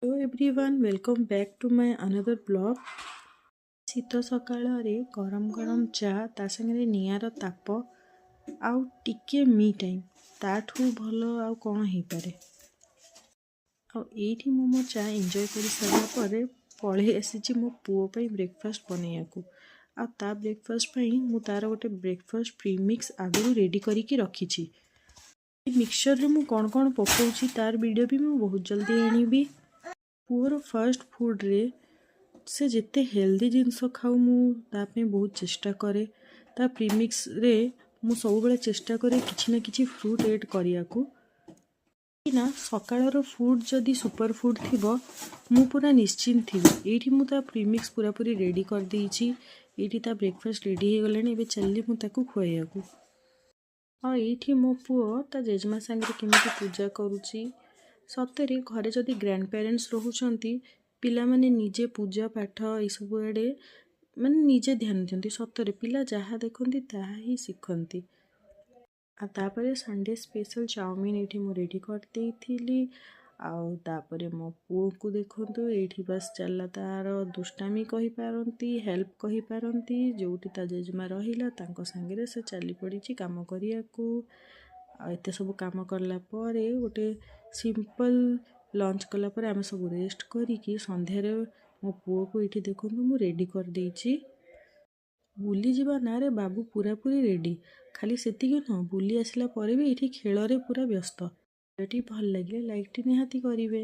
Hello everyone, welcome back to my another vlog. ଶୀତ ସକାଳରେ ଗରମ ଗରମ ଚା, ତା ସାଙ୍ଗରେ ନିଆଁର ତାପ ଆଉ ଟିକେ ମି ଟାଇମ୍, ତାଠୁ ଭଲ ଆଉ କ'ଣ ହେଇପାରେ? ଆଉ ଏଇଠି ମୁଁ ମୋ ଚା ଏନ୍ଜୟ କରିସାରିଲା ପରେ ପଳେଇ ଆସିଛି ମୋ ପୁଅ ପାଇଁ ବ୍ରେକଫାଷ୍ଟ ବନେଇବାକୁ। ଆଉ ତା ବ୍ରେକଫାଷ୍ଟ ପାଇଁ ମୁଁ ତା'ର ଗୋଟେ ବ୍ରେକଫାଷ୍ଟ ପ୍ରିମିକ୍ସ ଆଗରୁ ରେଡ଼ି କରିକି ରଖିଛି। ମିକ୍ସଚରରେ ମୁଁ କ'ଣ କ'ଣ ପକାଉଛି, ତାର ଭିଡ଼ିଓ ବି ମୁଁ ବହୁତ ଜଲ୍ଦି ଆଣିବି। ପୁଅର ଫାର୍ଷ୍ଟ ଫୁଡ଼ରେ ସେ ଯେତେ ହେଲ୍ଦି ଜିନିଷ ଖାଉ, ମୁଁ ତା ପାଇଁ ବହୁତ ଚେଷ୍ଟା କରେ। ତା ପ୍ରିମିକ୍ସରେ ମୁଁ ସବୁବେଳେ ଚେଷ୍ଟା କରେ କିଛି ନା କିଛି ଫ୍ରୁଟ୍ ଏଡ଼୍ କରିବାକୁ ନା। ସକାଳର ଫୁଡ଼୍ ଯଦି ସୁପର ଫୁଡ଼୍ ଥିବ, ମୁଁ ପୁରା ନିଶ୍ଚିନ୍ତ ଥିବି। ଏଇଠି ମୁଁ ତା ପ୍ରିମିକ୍ସ ପୁରାପୁରି ରେଡ଼ି କରିଦେଇଛି। ଏଇଠି ତା ବ୍ରେକଫାଷ୍ଟ ରେଡ଼ି ହେଇଗଲାଣି। ଏବେ ଚାଲିଲି ମୁଁ ତାକୁ ଖୁଆଇବାକୁ। ଆଉ ଏଇଠି ମୋ ପୁଅ ତା ଜେଜେମା ସାଙ୍ଗରେ କେମିତି ପୂଜା କରୁଛି। ସତରେ ଘରେ ଯଦି ଗ୍ରାଣ୍ଡ ପ୍ୟାରେଣ୍ଟସ୍ ରହୁଛନ୍ତି, ପିଲାମାନେ ନିଜେ ପୂଜା ପାଠ ଏଇସବୁ ଆଡ଼େ ମାନେ ନିଜେ ଧ୍ୟାନ ଦିଅନ୍ତି। ସତରେ ପିଲା ଯାହା ଦେଖନ୍ତି, ତାହା ହିଁ ଶିଖନ୍ତି। ଆଉ ତାପରେ ସଣ୍ଡେ ସ୍ପେଶାଲ୍ ଚାଉମିନ୍ ଏଇଠି ମୁଁ ରେଡ଼ି କରିଦେଇଥିଲି। ଆଉ ତାପରେ ମୋ ପୁଅକୁ ଦେଖନ୍ତୁ, ଏଇଠି ବାସ୍ ଚାଲିଲା ତା'ର ଦୁଷ୍ଟାମି କହିପାରନ୍ତି, ହେଲ୍ପ କହିପାରନ୍ତି। ଯେଉଁଠି ତା ଜେଜେମା ରହିଲା, ତାଙ୍କ ସାଙ୍ଗରେ ସେ ଚାଲି ପଡ଼ିଛି କାମ କରିବାକୁ। ଆଉ ଏତେ ସବୁ କାମ କଲା ପରେ, ଗୋଟେ ସିମ୍ପଲ୍ ଲଞ୍ଚ କଲା ପରେ, ଆମେ ସବୁ ରେଷ୍ଟ କରିକି ସନ୍ଧ୍ୟାରେ ମୋ ପୁଅକୁ ଏଇଠି ଦେଖନ୍ତୁ, ମୁଁ ରେଡ଼ି କରିଦେଇଛି। ବୁଲିଯିବା ନାଁରେ ବାବୁ ପୁରାପୁରି ରେଡ଼ି। ଖାଲି ସେତିକି ନୁହଁ, ବୁଲି ଆସିଲା ପରେ ବି ଏଇଠି ଖେଳରେ ପୁରା ବ୍ୟସ୍ତ। ଭିଡ଼ିଓଟି ଭଲ ଲାଗିଲେ ଲାଇକ୍ଟି ନିହାତି କରିବେ।